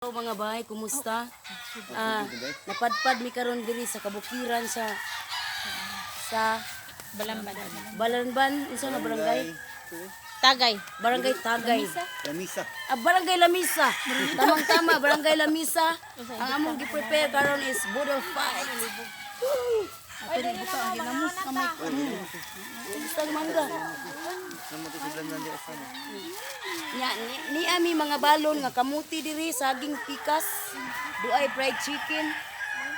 Hello mga bay, kumusta? Ah, napadpad mi karon diri sa kabukiran sa Balamban. Balanban, unsa nga barangay? Tagay. Barangay Tagay. Lamisa. Ah, Barangay Lamisa. Tamang tama, Barangay Lamisa. Ang among gi-prepare karon is budol fight. Kumusta ang mangga? Nya, ni ami mga balon nga kamuti diri, saging pikas, duay fried chicken,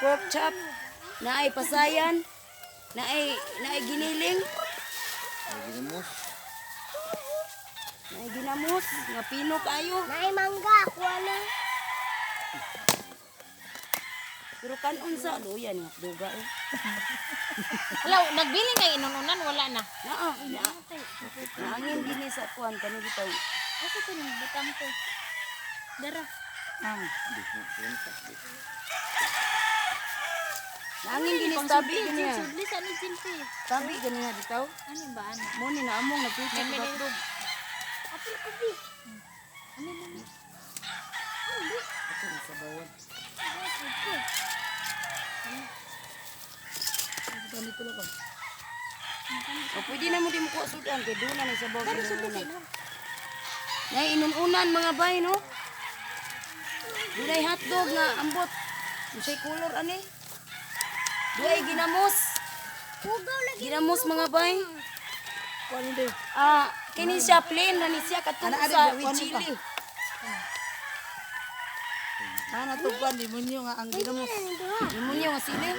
pork chop, naay pasayan, naay naay giniling, Ginamos. naay ginamos, nga pino kayo. Nay mangga, kuha na. Pero kanon sa luya ni duga eh. Wala, nagbilin kay inununan, wala na. Naa, naa. Naangin gini sa kuan kani bitaw. Asa to nang butang ko? Dara. Naangin gini sa tabi gini. Ha. Sudli sa ni Silpi. Tabi gani ha bitaw. Ano ba ana? Mo ni na among nagpicture May- may- hotdog. Apil ko bi. Ato na sa bawon. O pwede na mo di mo kuha sudan kay doon na ni sa bawon. Inununan. Nay inununan mga bay no. Dunay hotdog nga ambot. Unsay color ani? Duay ginamos. Hugaw lagi. Ginamos mga bay. Ah, kini siya plain na ni siya katong sa with chili. Ana to kwan demonyo nga ang ginamos. Demonyo nga sili.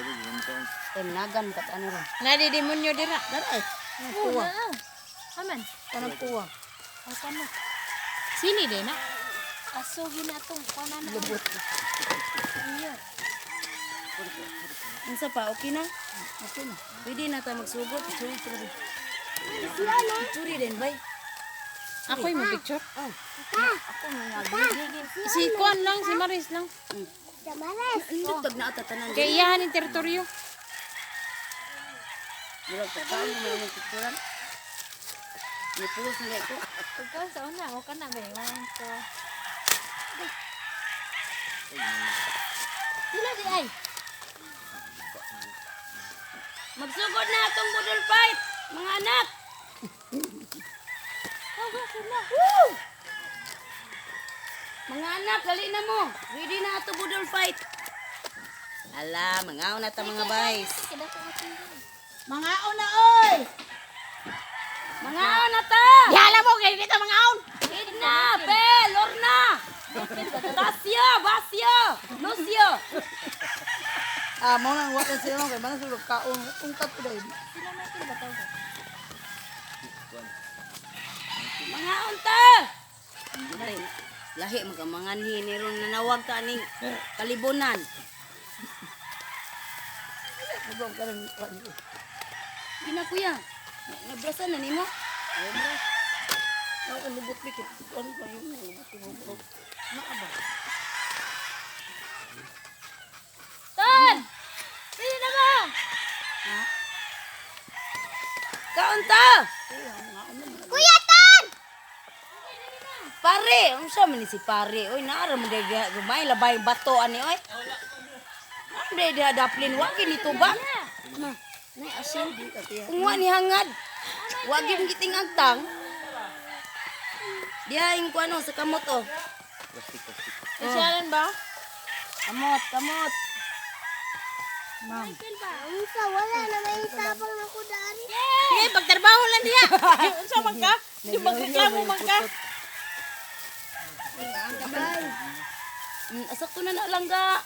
Nagan kat ano ra. Nadi demonyo dira. Dara ay. Ang kuwa. Aman. Kanang kuwa. O kano. Sini de na. Aso ginatong kuha na. Lubot. Iya. Unsa pa okay na? Okay na. Pwede na ta magsugod. Picture din bay. Ako'y mo picture. Oh. Si Kuan lang, si Maris lang. Jamares. Indot na ata tanan. Kay iyahan ni teritoryo. Murag pagkaon mo man yung picturean. Ni post na ko. Pagkaon sa una, o kana ba? One, two. Sila di ay. Magsugod na atong budol fight, mga anak. Woo! Mga anak, dali na mo. Ready na ato budol fight. Ala, mga na ta mga bays. Mga una oy. Mga na ta. Yala mo kay dito mga aon. Edna, Pe, Lorna. Tasya, Basya, Lucio. Ah, mo nang wa siya mo kay man sulod kaon ungkat ko dai. Mga unta. Ay, lahi magamanganhi ni ron nanawag ta ning kalibunan. Mugong ka rin kwan. Gina kuya. Nabrasan na nimo? Ako lubot mikit. Kwan ko yung lubot lubot. Naa ba? Ton! Pili na ba? Kaunta! Kuya Tan! Pare, unsa man ni si pare? Oy, naara man dai gumay labay bato ani oy. Ano dai diha daplin wa kini tuba? Ma, nay asin. Kung wa ni hangad, wa gyud giting agtang. Diha ing kuano sa kamot oh. Plastic, plastic. Isyalan ba? Kamot, kamot. Michael ba? Unsa wala na may tapang na ko dari. Sige, pagtrabaho lang diha. Unsa man ka? Di magreklamo man ka. Asa ko na na lang ga.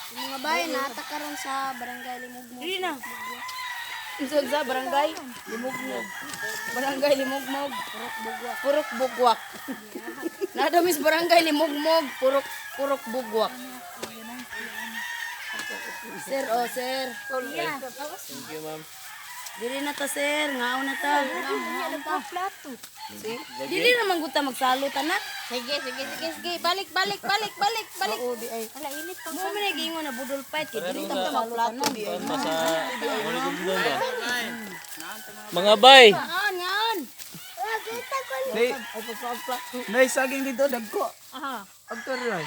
Mga bay nata karon sa barangay Limugmog. Dili na. Unsa sa barangay? Limugmog. Barangay Limugmog. Purok Bugwak. Purok Bugwak. Nadamis barangay Limugmog, Purok Purok Bugwak. Sir, oh sir. Thank you, ma'am. Dili na ta sir, ngaon na ta. Plato. Dili na man gud ta magsalo tanak. Sige, sige, sige, sige. Balik, balik, balik, balik, balik. Oo di ay. Ala, init pa. Mo man giingon na budol fight kay dili ta magsalo tanan. Mga bay, Ngaon, ngaon. Wala kita ko nay, Ay pagkaon plato. nay saging dito dagko. Aha. Agtor ray.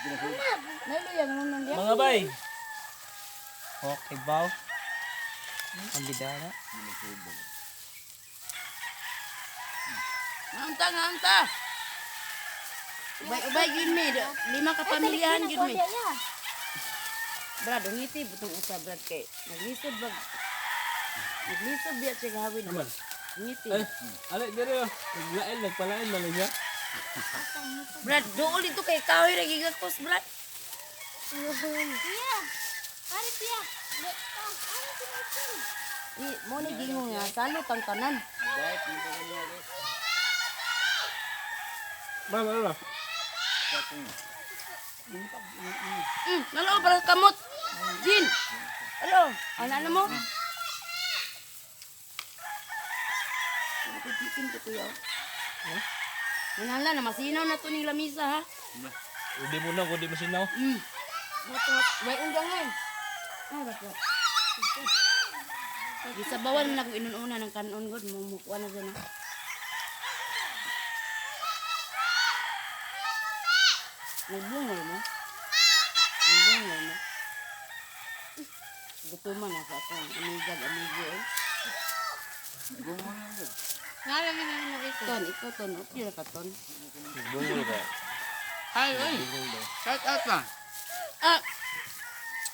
Mga bay. Okay, baw. Ang bidara. Naunta, naunta. Ubay, ubay, yun mi. Lima ka pamilyahan yun mi. Brad, ungiti butong usa Brad kay naglisod bag. Naglisod biya siya gawin. Naman. Ngiti. Ay, alay, dere. Oh. Naglain, nagpalain man niya. Brad, dool dito kay kahoy ra gigakos, Brad. Tiya. Ari tiya. Ari si Michael. Di mo ni gingon nga salot ang tanan. Ma'am, ano na? Nalo para kamot. Jin. Alo, ano ano mo? Napipikin to kuya. Oh. Manala na masinaw na to ning lamisa ha. Hindi mo na, kundi mo sinaw. Hot, way unggang ngayon. Ah, dapat. Gisabawan man ako inununa ng kanon god, mumukuha na dyan ah. Nagbungol mo? Nagbungol mo? Gutuman ako ako. Amigag, amigo eh. Nga namin na ito. Ton, ikaw ton. Okay ra ka ton. Nagbungol ka. Hi, oy. Shout out ma. Ah!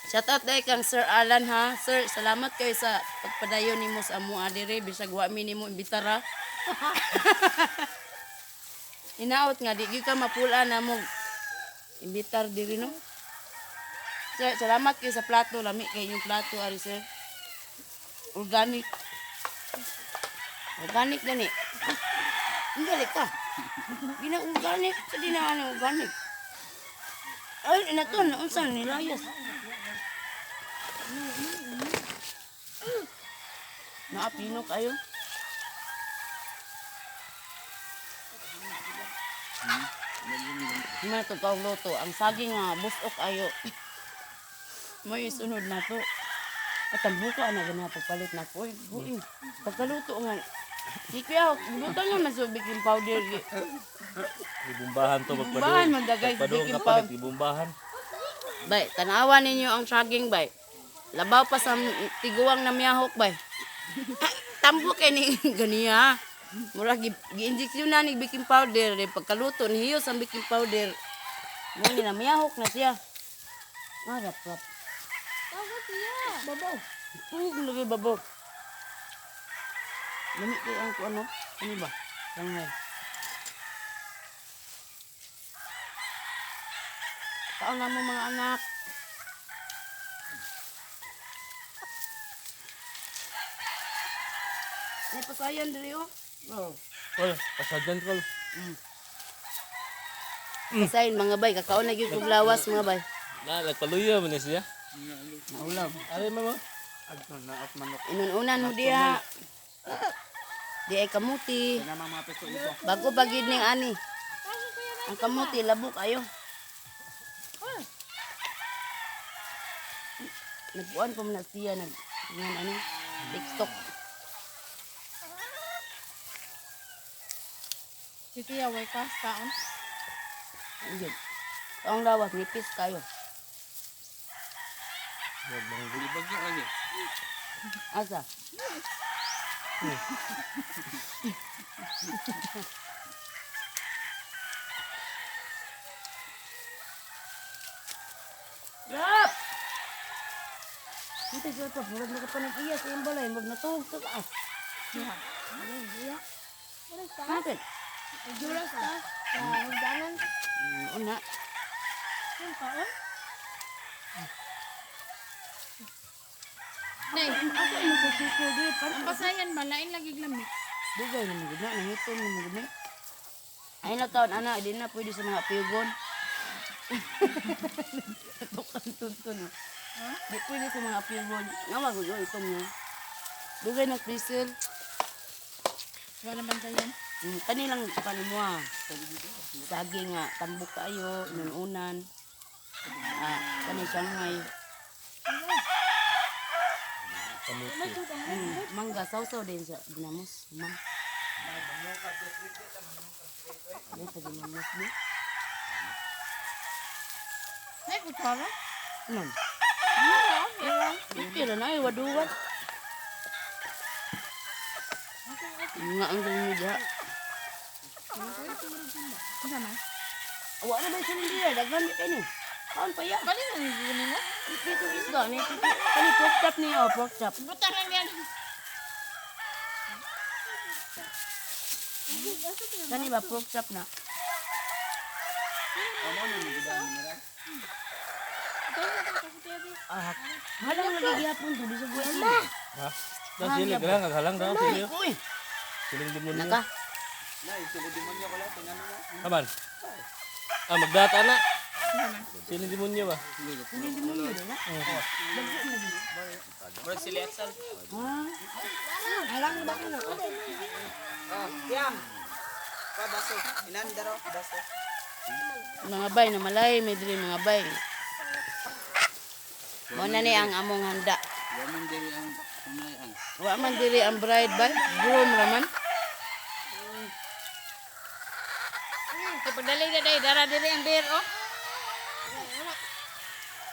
Shout out dahil kang Sir Alan ha. Sir, salamat kayo sa pagpadayon nimo sa amoa dire bisag wa mi nimo imbitara. Inaot nga di gyud ka mapula na mo imbitar diri no. Sir, salamat kayo sa plato lami kay inyong plato ari sir. Organic. Organic gani. Ang galing ka. Gina organic, sa di na ano, organic. Ay, ina to, unsa nilayas. Naapino kayo. Mga to kaong luto, ang saging nga busok ayo. May isunod na to. At ang buka na gana pagpalit na ko. Uy, buing. Pagkaluto nga. Di kuya, luto nga man sa baking powder. Ibumbahan to, magpadung. Ibumbahan man, dagay, Magpadung baking ka palit, ibumbahan. Bay, tanawa ninyo ang saging bay. Labaw pa sa tiguang na miyahok bay. Tambo kay ni ganiya. Mura gi gi-injection na ni baking powder eh, pagkaluto nihiyos ang baking powder. Mo ni na miyahok na siya. Ah, rap rap. Bago tiya. Babaw. Tug lagi babaw. Lami kay ang kuno. Ano ba? Sangay. Kaon na mo mga anak. May pasayan diri oh. Oh. Kol, pasadyan, kol. Pasayan mga bay, kakaon na gyud kog lawas mga bay. Na, nagpaluya man na siya. Naulam. Alay, mama. Agto na at manok. Inununan mo diha. Di ay kamuti. Na mga peso ito. Bago pa gid ning ani. Ang kamuti labok ayo. Nagbuan pa man na siya nag ngan ano TikTok. Si Tia, way ka, kaon. Ayun. Ang lawas nipis kayo. Asa? Rap! Hindi siya pa, murag na ka pa nag-iya sa iyong balay, murag natuhog sa taas. Natin. Juras ta. Sa hagdanan. Una. Yung kaon? Nay, Asa mo sa siko di? ang pasayan ba, lain lagi lamig. Dugay na mo gud na, nangiton na mo gud na. Ay na kaon ana, di na pwede sa mga piyugon. Tukan tuntun. Oh. Di pwede sa mga piyugon. Nga magud oh, ito mo. Dugay na prisel. Wala man tayan. Kanilang kani mo ah. Saging nga tambok kayo, inununan. Ah, kani Shanghai. Kamuti. Mangga sausaw din sa ginamos. Mang. Ano sa ginamos di? Nay, kutsara. Ano? Okay na ay waduwat. Nga ang ganyan diha. Ano man? Wa na ba siya diha? Daghan di kay ni. Kaon pa ya. Bali na ni mo. Ito isda ni. Kani pork chop ni oh, pork chop. Butang lang yan. Kani ba pork chop na? Ah, halang lagi gihapon to bisag wa sila. Ha? Dan sili galang halang daw sili. Uy, Siling demonyo. naka. Kaman. Ah, magdata na. Siling demonyo ba? Hindi demonyo na. Murag sili Axel. Ha? Halang ba ka na? Oh, tiyang. Pa baso. Inandaro baso. Mga bay na malay, may diri mga bay. Mo na ni ang among handa. Wa man diri ang kumayan. Wa man diri ang bride bay, groom raman. Kay pagdali na day, dara diri ang beer oh.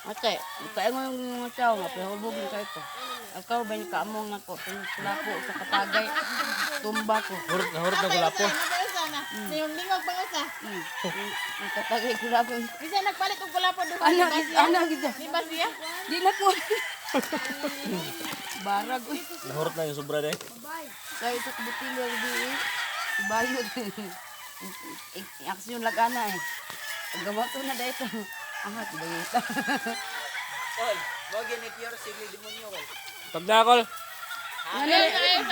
Ate, kaya mo yung mga tao nga, pero hubog yung kayo ko. Akaw ba yung kaamong nako, kulapo sa katagay, tumba ko. Hurot na hurot na gulapo. Napausa na. Niyong lingog pangusa. Ang katagay kulapo. Bisa nagpalit og kulapo duha. Anak, anak kita. Di ba siya? Di na ko. Barag. Uy. Nahurot na yung sobra day. Kaya sa kabutilyo, di eh. Ibayot. Aksyon lagana eh. Gawa to na dito. Ah, tibayot. Tol, mo gini pure sili demonyo kay. Pagdakol. Ano,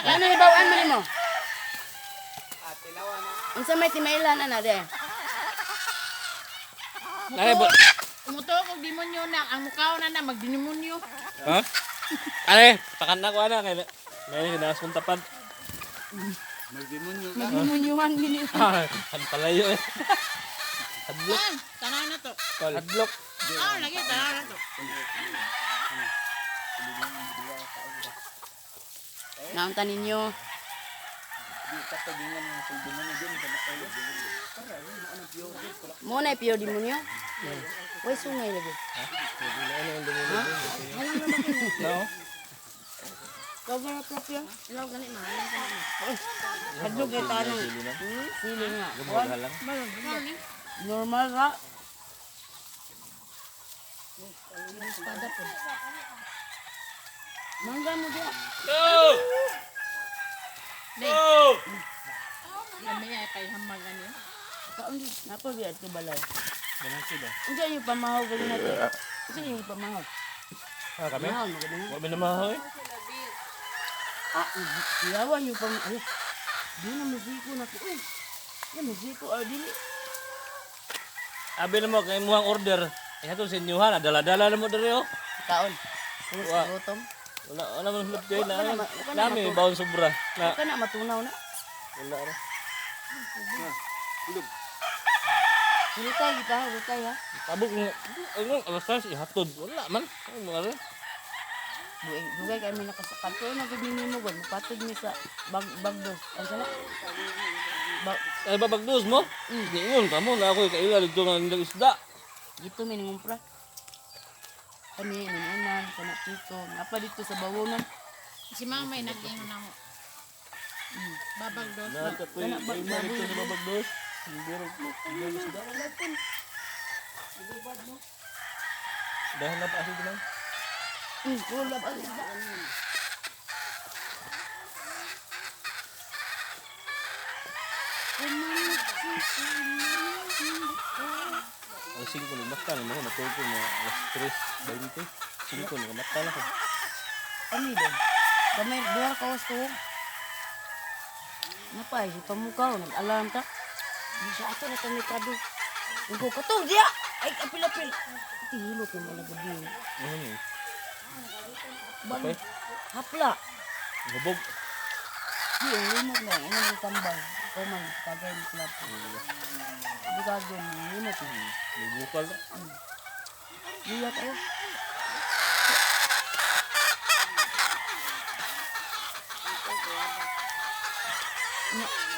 ano ibawaan mo nimo? Ah, tilawa na. Unsa may timailan ana de? Ay, ba? Umuto og demonyo na ang mukaw na na magdemonyo. Ha? Ay, pakan na ko ana kay may hinaas kong tapad. Magdemonyo ka. Magmunyuhan gini. Ah, ang palayo eh. Hadlok. Ah, tanaw na to. Hadlok. Ah, lagi tanaw na to. Naunta ninyo. Di ka pagingan ng sa demonyo din ka na. Mo na pure demonyo. Way sungay lagi. No. Cover up ya. Ilaw gani ma. Hadlok kay tanong. Sili nga. Halang. Normal ra. Mangga mo diya. Go! Go! Kami ay paihamag ani. Kaon di napa biya to balay. Ganun sila. Unsa yung pamahaw gali natin? Unsa yung pamahaw? Ah, kami? Pamahaw mo gani. Wa mi namahaw eh. Ah, siyawan yung pam... Ay, di na musiko na ko. Uy, ya musiko, ah, dili. Abi na mo kay imuhang order. Eh ato sa inyuhan, dala-dala na mo diri oh. Kaon. Pulos Wa. gutom. Wala wala man hulap kay na. Wa ka na wa ka na Nami bawon sobra. Na Ka na matunaw na. wala ra. Rutay kita, rutay ha. Tabok nga ano alas 3 ihatod. Wala man. Ano mo ara? Buing, dugay kami nakasakat. Pero nagid ni mo god, mupatod mi sa bag bagdos. Ang sana? Ba, Ay babagdos mo? Niingon ka mo na ako kaila dito nga ang isda. dito mi nangumpra. Kami ninunan, kana pito. Napa dito sa bawonan. Si mama ay nag-ingon na mo. Babag dos. Na kapoy dito sa babagdos. Hindi ro. Isda. Dahil na pa asin man. Wala ba isda? Alas 5 nagmata na mo natulog ko mga alas 3:20. 5 nagamata na ko. Kami din. Kami, duha ka oras to. Napay, si pamukaw, nag-alarm ta. Di siya ato na kami kado. Ungko ka to, diya! Ay, apil-apil. Tihilot na mga gabi. Ano? Bang, Okay. hapla. Hubog. Di, ang limot na. Ano yung tambal. Ikaw man, tagay ni club. Bukagin, ang limot na. May bukal. Diya kayo.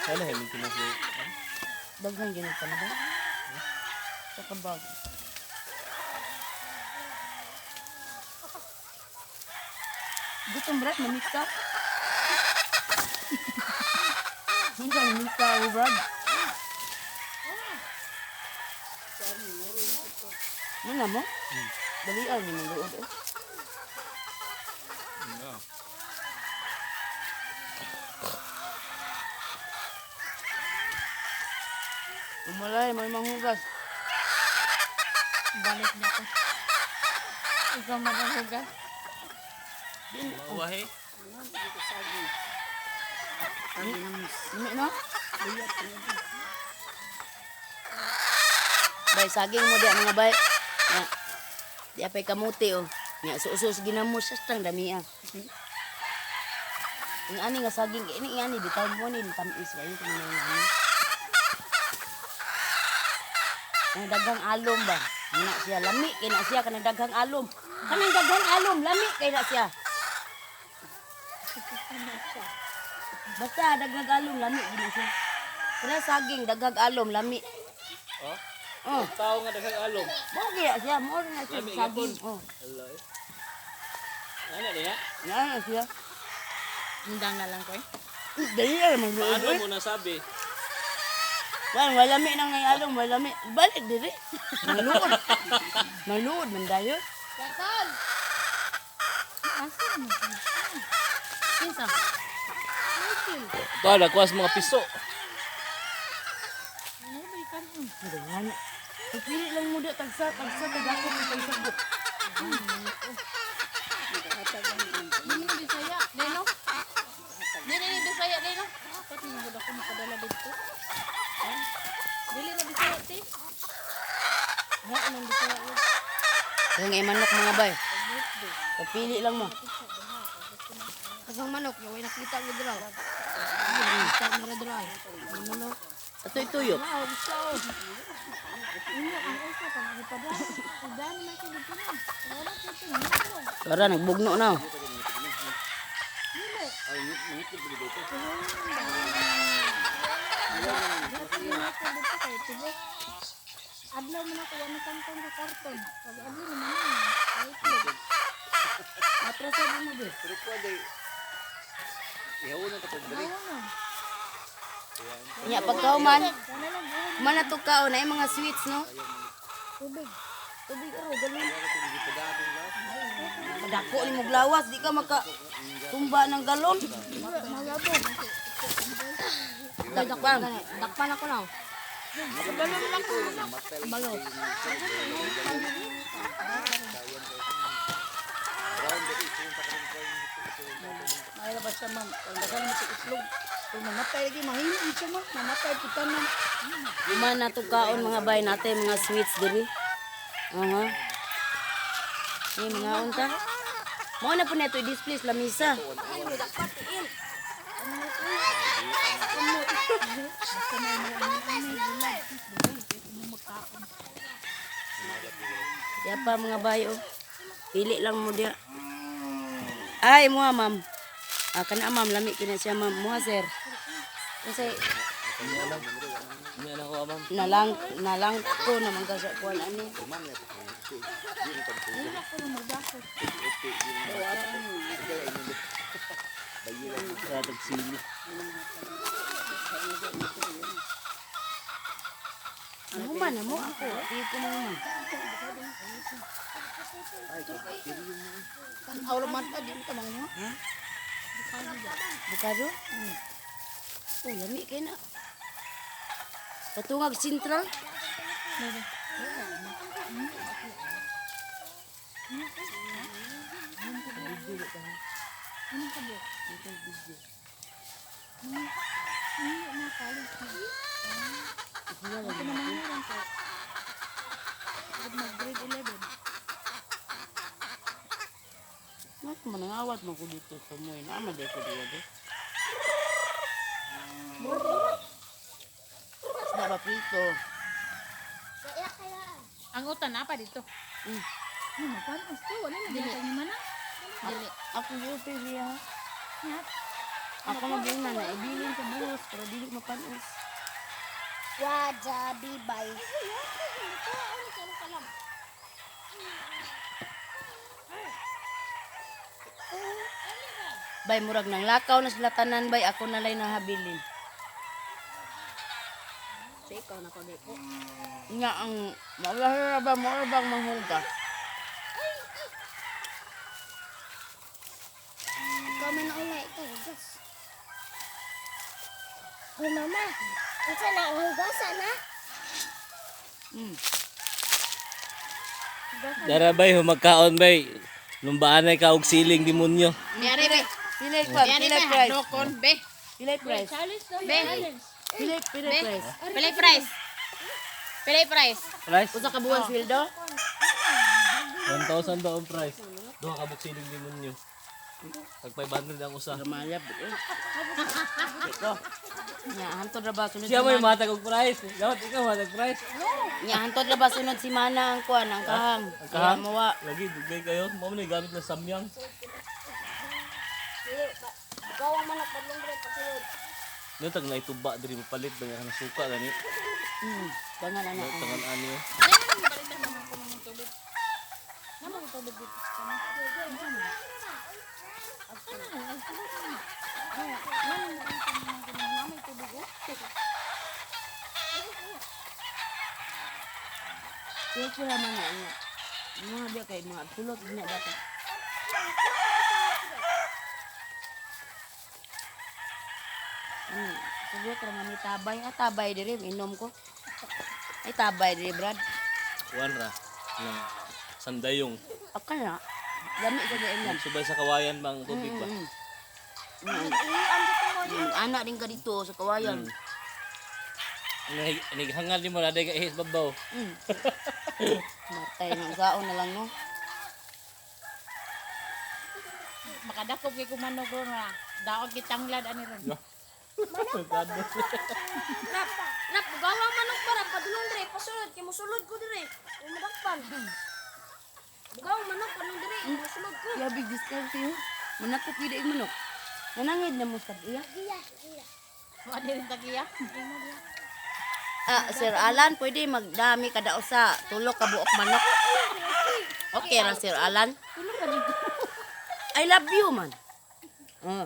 Sana hindi kinasi. Daghan ganun ka na ba? Sa kabag. Gutom brad, mamita. Unsa mamita o brad? Ano na mo? Dalian ni mong luod eh. No. Umalay, may manghugas. Balik niya ko. Ikaw man ang hugas. Mawahe. Lami no? Bay, saging mo di mga bay. Ya. Di apay kamuti oh. Nya susos ginamos sa tang dami ah. Ang ani nga saging ini ani bitaw mo ni tamis kayo kung ano ani. Ang daghang alom ba? Muna siya lami kay na siya kanang daghang alom. Kanang daghang alom lami kay na siya. Basta daghang alom lami gid na siya. Kana saging daghang alom lami. Oh? Oh, Tao nga daghang alom. mo gid siya, mo na siya Lami saging. gyapon. Oh, Ala eh. Ano niya? na siya. Undang na lang ko eh. Dali ra man luod. Paano mo nasabi? Wan, wala mi nang alom, wala mi. Balik diri. Maluod. Maluod man dayon. Kasal! Asa mo? Kinsa? Tol, nagkuha sa mga piso. Ano ba ikanon? Ganyan. Pili lang mo da tagsa, tagsa tagako tagsa. Dili na Bisaya, Leno. Dili na Bisaya, Leno. Dapat mo gud ako makadala dito. Dili na Bisaya, ti. Ha, anong Bisaya? Kung nga manok mga bay. Pili lang mo. Kasang manok, yung way nakita ko draw. Nakita mo ra draw. Ang manok. Atoy tuyok. Wow, gusto. Imo ang usa pang ipada. Udan man kay dito na. Wala ko ito. Tara nagbugno na. oh. Adlaw man ako wala kantong sa karton. Pag adlaw naman na. Ay, itlog. Atraso mo be. Pero ko day ihaw na kapag dali. Nya pagkauman, Wala lang buhok. man na to kaon ay mga sweets no. Tubig. Tubig aro galon. Madako ni mo glawas, di ka maka tumba ng galon. Dakpan. Dakpan ako na. Balo. Mahirap ba siya ma'am? Ang daghan mo sa itlog. Kung mamatay lagi, mahimo siya ma'am. Mamatay kita ma'am. Man na to kaon mga bay natin mga sweets diri. Aha. Ni mga unta. Mao na po na ito i-display sa lamisa. Diya pa mga bayo. Pili lang mo diya. Ay, muha ma'am. Ah, kana ma'am, lami kina siya ma'am. Muha sir. Kasi Hindi na ako, ma'am. nalang nalang ko naman ka sa kuan ani. Ratag sili. Ano man mo ako. Di ko man. Tanaw lang ta, di mo tamang mo. Bukado? Oh, lami kay na. Patungag Central. Ako naman meron ko. Mag grade 11. Mas manangawat mo ko dito sa moy. Naama di ko diya do. Isda ba prito? Ang utan na pa dito. Mm. Ano magpanos to? Wala na dili ni mana. Dili. Ako yung niya. Nyat. Ako na na na ibilin sa buhos pero dili mapanos. Wajabi bay. Bay murag nang lakaw na sila tanan bay ako na lay nahabilin. Sa ikaw na ko ko. Nga ang maulahira ba mo bang manghuga. Ikaw man ang una, ikaw hugas. Hoy mama, unsa na ang hugasan ha? Dara bay, humagkaon bay. Lumbaan ay ka og siling demonyo. Yari be. Pilay pa, Yari pilay be. price. Hadlokon be. Pilay price. Be. Pilay pilay price. Pilay price. Pilay price. Price? Usa ka buwan sweldo? 1,000 daw ang price. Duha ka siling demonyo. Tag 500 ang usa. Gamaya eh. Ito. Nya hantod ra ba sunod Siya may semana? matag og price. Dapat ikaw matag price. Nya hantod ra ba sunod semana ang kuan ang kahang. Ang kahang? Kaya mawa. Lagi dugay kayo. Mao man gamit ng samyang. Ikaw ang manok padlong bre pasulod. Ano tag naituba diri mapalit ba nga suka gani. Tangan ana. Tangan ani. Oh. Kaya sila man na nga. Mga biya kay mga pulot na dapat. Sabi ko nga may tabay. Ah, tabay diri. Inom ko. Ay, tabay diri, Brad. Kuan ra. Na sandayong. Aka na. Lami sa diyan yan. Subay sa kawayan bang tubig ba? Anak din ka dito sa kawayan. Naghangal ni mo na ka ihis babaw. Matay ng saon na lang, no? Makadakop kay kumanog ron na. Daog gitanglad ani ron. Nap, nap, bugawa manok para padulong dire, pasulod kay mosulod ko dire. Kay madakpan. Bugawa manok padulong dire, mosulod ko. Yabi, discount yun. Manakop yun ang manok. Nanangid na mo sa iya. Wa diri tagiya. Ah, Sir Alan, pwede magdami ka daw sa tulok ka buok manok. Okay ra, Sir Alan. I love you, man. No?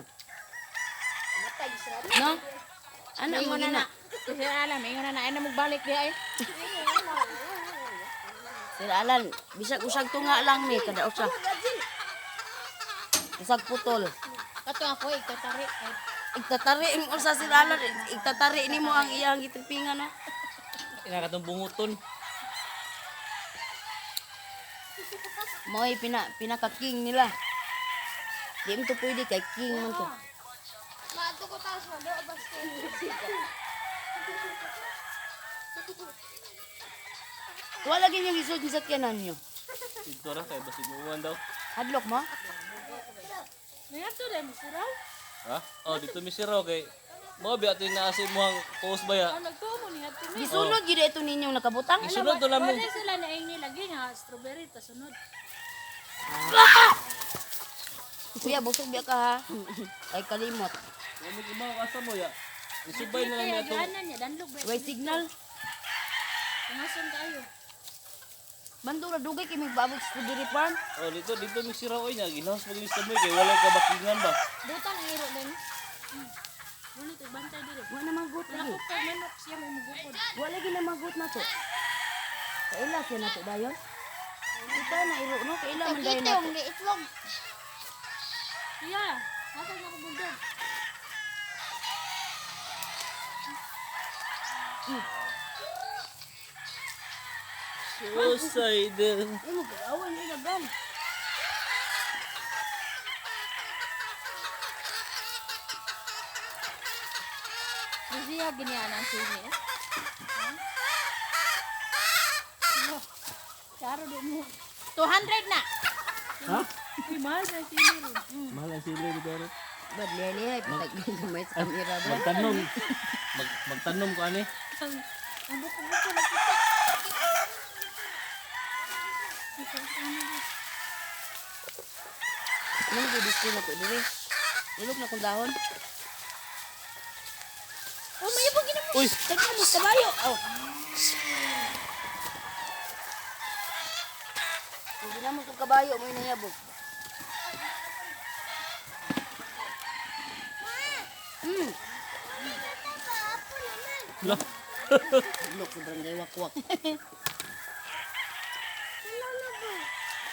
Ano mo Ingon na na? na. Sir Alan, ingon na na ay na magbalik di ay. Sir Alan, bisag usag tunga lang ni kada usa. Usag putol. Kato ako igtatari. Ay, Igtatari mo usa Sir Alan, igtatari nimo ang iyang gitripingan no. Ina katong bunguton. Mo'y pinaka king nila. Di mo to pwede kay king man to. Maadto ko taas ma do basta. Wala gyud yung isod sa sakyanan niyo. Dito ra kay basig mo daw. Hadlok mo? Nangadto dai mo siraw. Ha? Oh, dito mi siro kay mo bi ato naa sa imong post ba ya. Ang nagtuo mo ni adto mi. Gisunod gyud ito ninyong nakabutang. Isunod to lang mo. Wala sila na ingni lagi nga strawberry ta sunod. Kuya, busog biya ka ha. Ay kalimot. Mo mo imaw asa mo ya. Isubay na lang Kaya niya atong ganan niya danlog ba. Way signal. Tungason kaayo. Bandura dugay kay migbabog sa Strawberry Farm. Oh, dito dito mi siro oy nya ginahos mo ginis mo kay walay ka bakingan ba. Butan ang iro din. Wala to bantay diri. Wa na magot lagi. Ako kay manok siya mo mugukod. Wa lagi na magot na to. Kaila siya na to dayon. Ito na iro no kaila man dayon Kita na to. yung itlog. Iya, hatag na ko bulldog. Suicide. Ay mo awan ni dagan. Siya ginian ang sini. Eh. Karo di mo. 200 na. Ha? Uy, mahal sa sili ron. Mahal ang sili dito. ro. Bad lihay patag gamay sa kamera ba. Magtanom. Magtanom ko ani. Ang buko-buko na kita. Ano mo display na to dire? Ilog na kong dahon. Oh, may ibang ginamo. Uy, Tagna mo kabayo. Oh. Ang ginamo kong kabayo mo nayabog. Lah. Look, sobrang gay wakwak.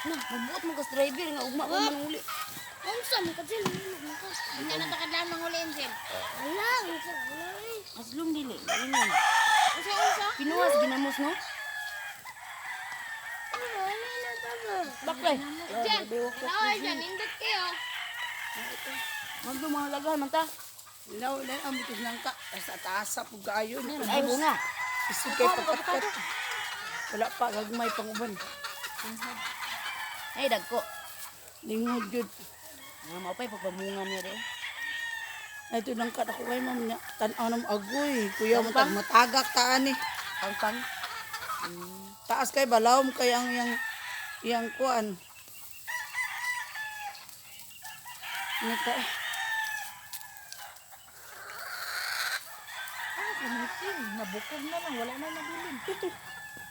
Na, mabuot mo kas driver nga ugma pa man uli. Unsa man ka Jel? Hindi na takadlaan manguli Angel. Wala, unsa wala eh. Aslong dili. Ingon. Unsa unsa? Pinuwas ginamos no? Wala na ta ba? Baklay. Jen, tanawa dyan, nindot kayo. Magdo mga lagahan man ta. Ilaw, ilaw, ang bitis ng ka. Sa taas sa pagkaayo. Ay bunga. Isig kay pagkatkat. Wala pa, gagmay pang uban. Ay dagko. Lingod yun. Nga mao pay pagpamunga niya de. Ay, ito nang kat ako kay ma'am niya. Tanaw ng agoy. Kuya mo tag matagak taan eh. Pangpang. Taas kay balawom kay ang yang yang kuan. Ano ka? Ah, kumiting. Nabukog na lang, wala na nabilin.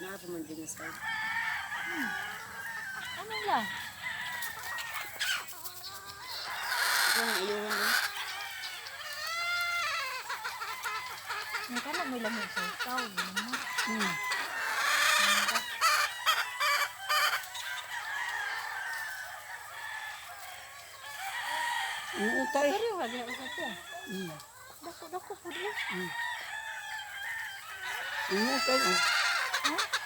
Naa pa man din sa side. Ano lang? Ikaw nang iyuhan din. Ang kana may lamig sa ikaw. Hmm. Ano tayo? Pero wala sa to. Dako dako po niya. Ano tayo?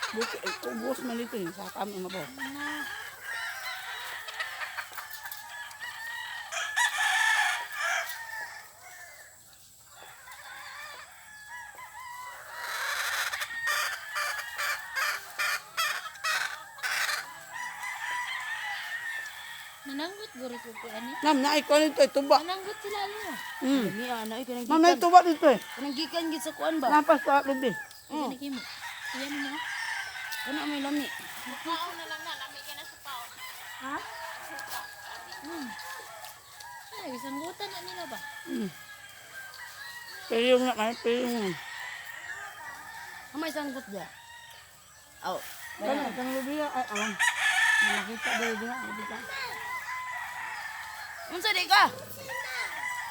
Buki, ubos man dito yun. Sa kami mabaw. Na. Nananggot guro ko po ani. Nam, naay ko nito eh, tuba. Nananggot sila ano. Hmm. Miya na ay kanang Ma'am, naay gikan. tuba dito eh. Kanang gikan gid sa kuan ba? Napas sa akin din. Oh. Mo. Iyan mo. Kana may lami. Paon na lang na, lami ka na sa paon. Ha? Ay, isanggutan na nila ba? Hmm. Pero yung nga, kahit pero yung Amay sanggot dia. Aw. Kana, kang lubiya, ay, awang. Nakita ba yun? Nakita. Unsa di ka?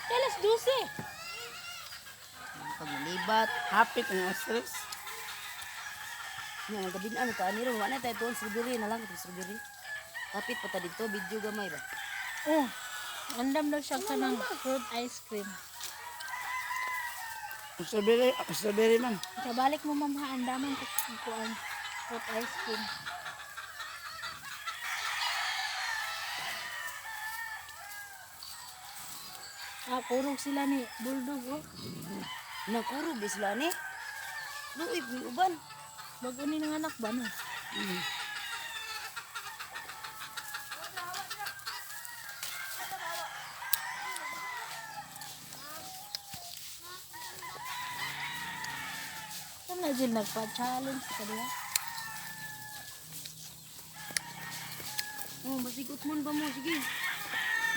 Alas 12. Pag malibat, Hapit ang stress. Nga ang gabi na ano ta ani ron wa na tayo tuon strawberry na lang itong strawberry. Kapit pa ta dito video gamay ba. Oh, andam daw siya ka ng fruit ice cream. Strawberry, strawberry man. Kabalik mo ma'am ha, andaman ko kuan fruit ice cream. Ah, kurog sila ni Bulldog oh. Nakurog di sila ni. Luib ni uban. Bago ni ng anak ba no? Ano na Jill, nagpa-challenge ka diya? Oh, basigot mon ba mo sige.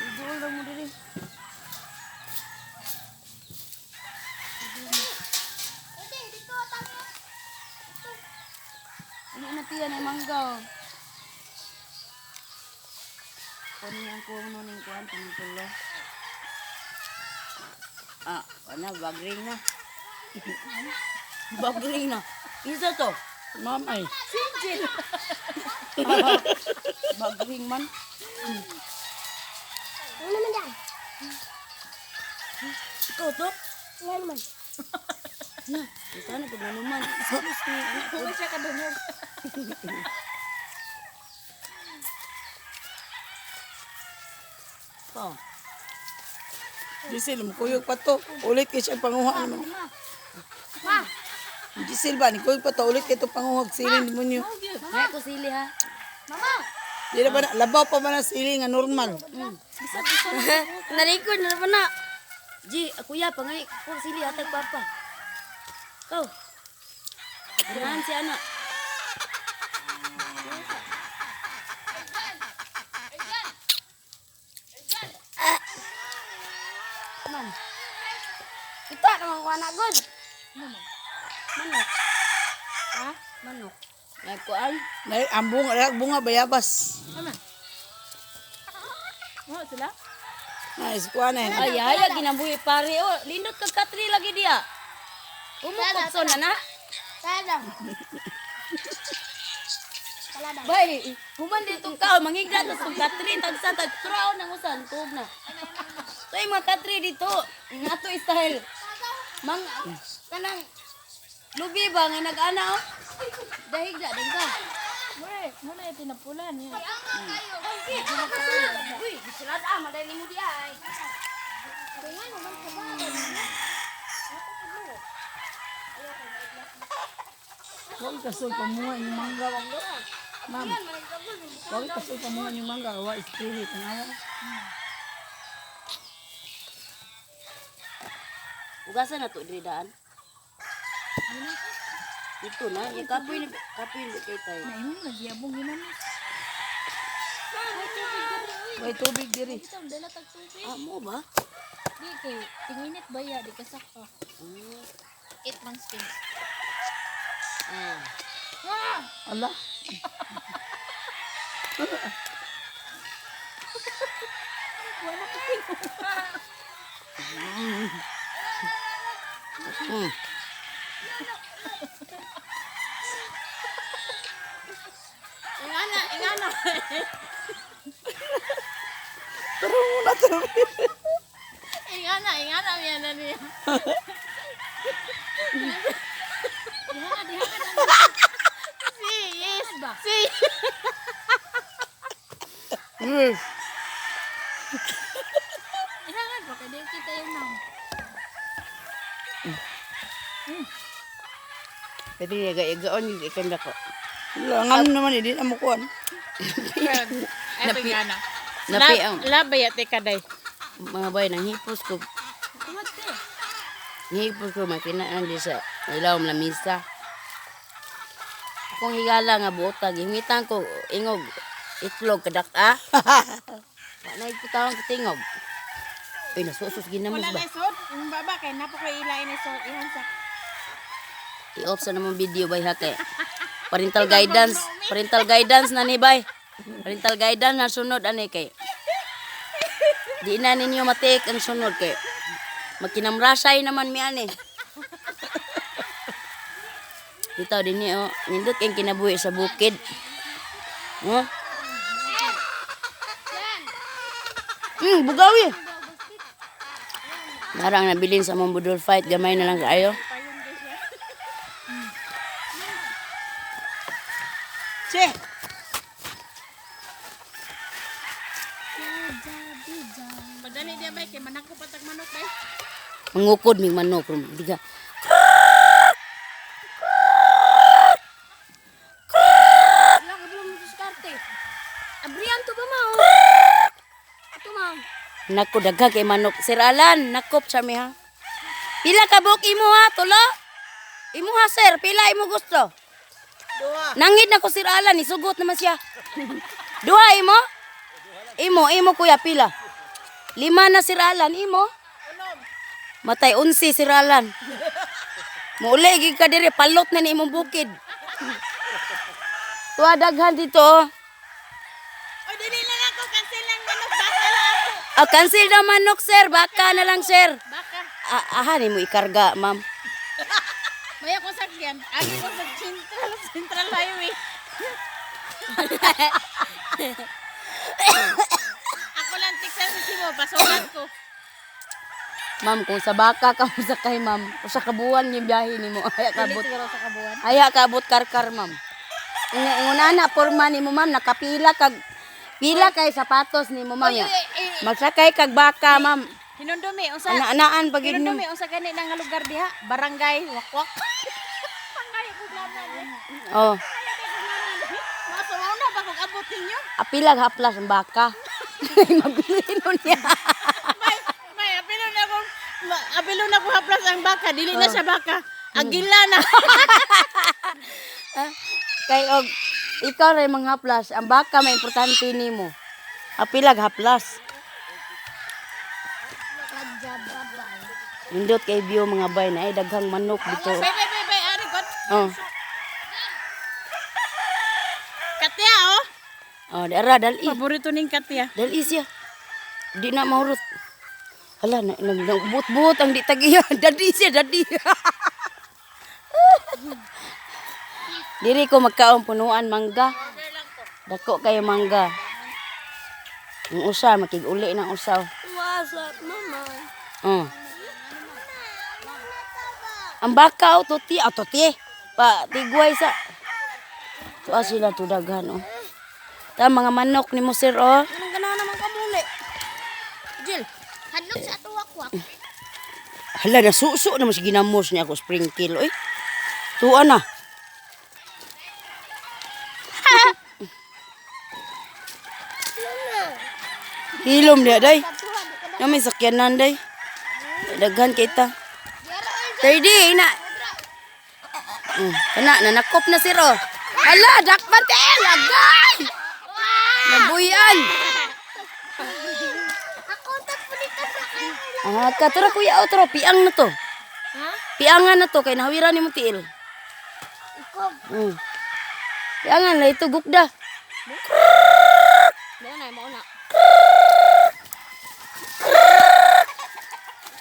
Iduol ra mo diri. Pwede, dito tayo. Ano na tiya na mangga. oh. Kunin ang kuwang no ning kuan tulo. Ah, ana bagring na. Bagring na. Isa to. Ma'am ay. Bagring man. Ano naman dyan? Ikaw to? Ano naman? Na, isa na pag nanuman. Excuse me. Ano ko? Kung siya kadungog. To. Giselle, mukuyog pa to. Ulit kay siya panguha. Ano? Ma! Giselle ba, nikuyog pa to. Ulit kay ito panguhag siling demonyo. May ko sili ha. Mama! Di na ba na, labaw pa ba na siling nga normal? Nalikod na naman na. Ji, kuya pangay ko sili hatag papa. Ikaw. Ganahan si ana. Man. Ito naman ko anak god. Manok. Ha? Manok. May kuan. Nay, ang bunga, ang bunga bayabas. Tama. Oh, sila? Nice kuan eh. Ay, ay, ginabuhi pare. Oh, lindot kag katri lagi diya. Umukopso na na. Taladang. Taladang. Bay, human dito ka, mangigla ta sa katri tagsa tag traon nang usan tug na. Toy mga katri dito, nga to style. Mang kanang lubi ba nga nag-ana oh. Dahigda dahigda. Mura, muna yung tinapulan. Yan. Uy, gisulad ah, maday nimo di ay. Huwag kasoy pamuha yung mangga. Ma'am, huwag kasoy pamuha yung mangga. Wa spray tanawa. Ugasan na to diri daan. Dito na, ya kapoy ni kapoy ni kay tay. Naimong nagyabong ginamis. Way tubig diri. Ito, dala tag tubig. Ah, mo ba? Di kay tinginit ba ya di kasaka. 8 months din. Ah. Ah! Ala. Ingana, ingana. Taro muna taro. Ingana, ingana yan na niya. Diha diha Si, yes ba? Si. Mm. Ihangan ba kay di kita yung nang. Pwede niya gaigaon yung ikanda ko. Wala, ngano naman eh, di na mo kuan. Ay, ingana. Napi ang Labay ate kaday. mga bay nang hipos ko. Hipos ko makinaan di sa ilawom lamisa. Akong higala nga buotag, himitan ko ingog itlog kadak-a. Wa na iputawang kitingog. Uy, nasusos ginamos Wala ba? na sod. Yung baba kay napo kay ilain ni sod ihan sa I-off sa namang video bay ha kay. Parental guidance, parental guidance na ni bay. Parental guidance na sunod ani kay. Di na ninyo matik ang sunod kay. Magkinamrasay naman mi ani. Bitaw din ni oh, nindot kay kinabuhi sa bukid. Oh. Bugawi. Narang nabilin sa mong budol fight gamay na lang kaayo. Che. Madali dia bay kay manako patag manok bay. Mangukod mig manok ron. Diga. Wala ka mo diskarte. Abrian to ba mao? Ato mao. Nako dagha kay manok. Sir Alan, nakop sa mi ha. Pila ka buok imo ha, tulo? Imo ha sir, pila imo gusto? Duha. Nangid na ko Sir Alan, isugot naman siya. Duha imo? Imo, imo kuya pila. Lima na Sir Alan, imo? Matay 11 Sir Alan. Muuli gid ka diri, palot na ni imong bukid. Tuwa daghan dito. Oh. Oy dili lang ako cancel lang manok baka lang ako. Ah, cancel na manok, sir. Baka na lang, sir. Baka. Ah, aha, ni mo ikarga, ma'am. Maya ko sakyan. Agi ko sa Central Central Highway. Ako lang tiksan sa Cebu, pasukat ko. Ma'am, kung sa baka ka mo sakay, ma'am. O sa kabuan yung biyahe ni mo. Ay, kabot. Siguro sa kabuan. Ay, kabot karkar, ma'am. Inguna na, porma ni mo, ma'am. Nakapila kag... Pila kay sapatos ni mo, ma'am. Oy, ya. oy, eh, Magsakay kag baka, ma'am. Hinundumi unsa? Ana-anaan pag yun. Hinundumi unsa gani na nga lugar diha? Barangay Wakwak. Pangayo ko plana ni. Oh, Masumaw na ba kung abot ninyo? apila haplas ang baka. Mabilin mo niya. May apilo na ko apilo na ko haplas ang baka, dili na siya baka. Agila na. Kay og ikaw ray mga haplas, ang baka may importante nimo. Apilag haplas. Nindot kay view mga bay na ay daghang manok dito. Bay bay bay bay ari god. Oh. Katya oh. Oh, dara dali. Paborito ning Katya. Dali siya. Di na mahurot. Hala, nagbuot-buot ang di tagiya. Dadi siya, dadi. Diri ko magkaon punuan mangga. Dako kayo mangga. Ang usa makig-uli ng usaw. What's up, mama? Oh. Ang baka o tuti, ah tuti. Pa tigway sa. Tuwa sila tudaghan oh. Ta mga manok ni mo sir oh. Anong ganahan naman ka muli? Jill. Hadlok sa ato wakwak. Hala nasuso naman si ginamos niya ako sprinkle oy. Tuwa na. Hilom niya day. Na may sakyanan day. Daghan kita. 30 ina. Kana nanakop na sir oh. Hala, dakpan te lagay. Nabuyan. Ako tapo nito sa kayo. Ah, katura kuya oh, tara piang na to. Ha? Piangan na to kay nahawiran nimo tiil. Ikaw. Piangan lah itu gukda. Mao na, mao na.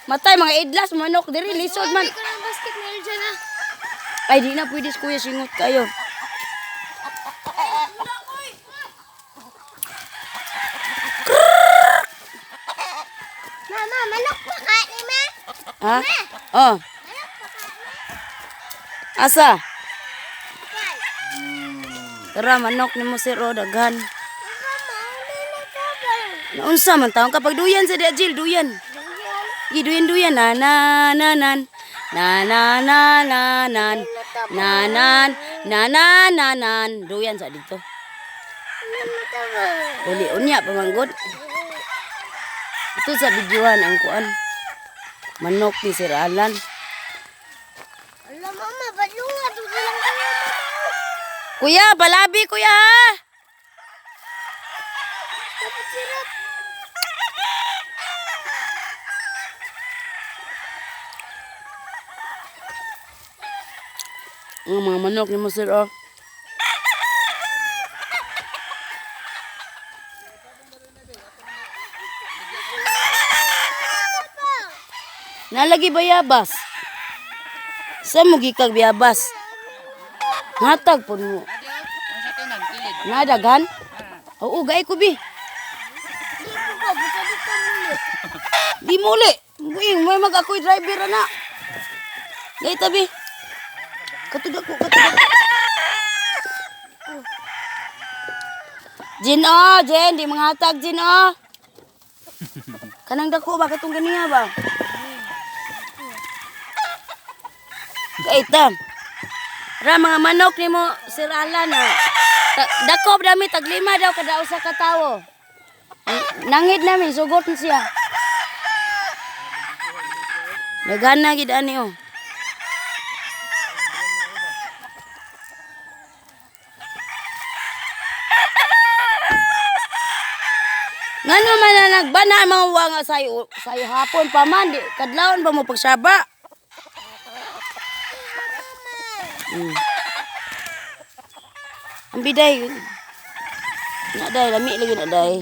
Matay mga idlas manok diri lisod man. Ko ng basket meron dyan ah. Ay di na pwede kuya singot kayo. Mama, manok pa ka ni ma. Ha? Oh. Asa? Tara manok nimo sir oh daghan. Mama, uli na ka ba? Naunsa man taon kapag duyan sa di Jill, duyan. Gi duyan duyan na na na nan. Na na na na nan. Na nan na na na nan. Duyan sa dito. Uli unya pamanggod. Ito sa videohan ang kuan. Manok ni Sir Alan. Ala mama, badlunga dugo lang kayo mama. Kuya, balabi kuya ha. Dapat sirap. Ang mga manok ni mo sir oh. Nalagi bayabas. Sa mo gikag bayabas? Hatag po mo. Nadagan? Oo, gay ko bi. Di ko ba busa dito muli. Di muli. Buing, may mag ako'y driver na. Gay tabi. Katugak ko, katugak ko. Jin oh, Jen, di mga hatag Jin oh. Kanang dako ba katong ganiya ba? Kay tam. Ra mga manok nimo Sir Alan oh. Dako dami taglima daw kada usa ka tawo. Nangid namin sugot ni siya. Nagana gid ani oh. Ngano man na nagbana mga wa nga sayo sayo hapon pa man di kadlawon pa mo pagsaba. Ang biday. Na day lami lagi na day.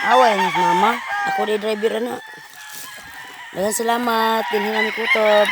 Away mas mama. Ako di driver na. Daghang salamat dinhi nami kutob.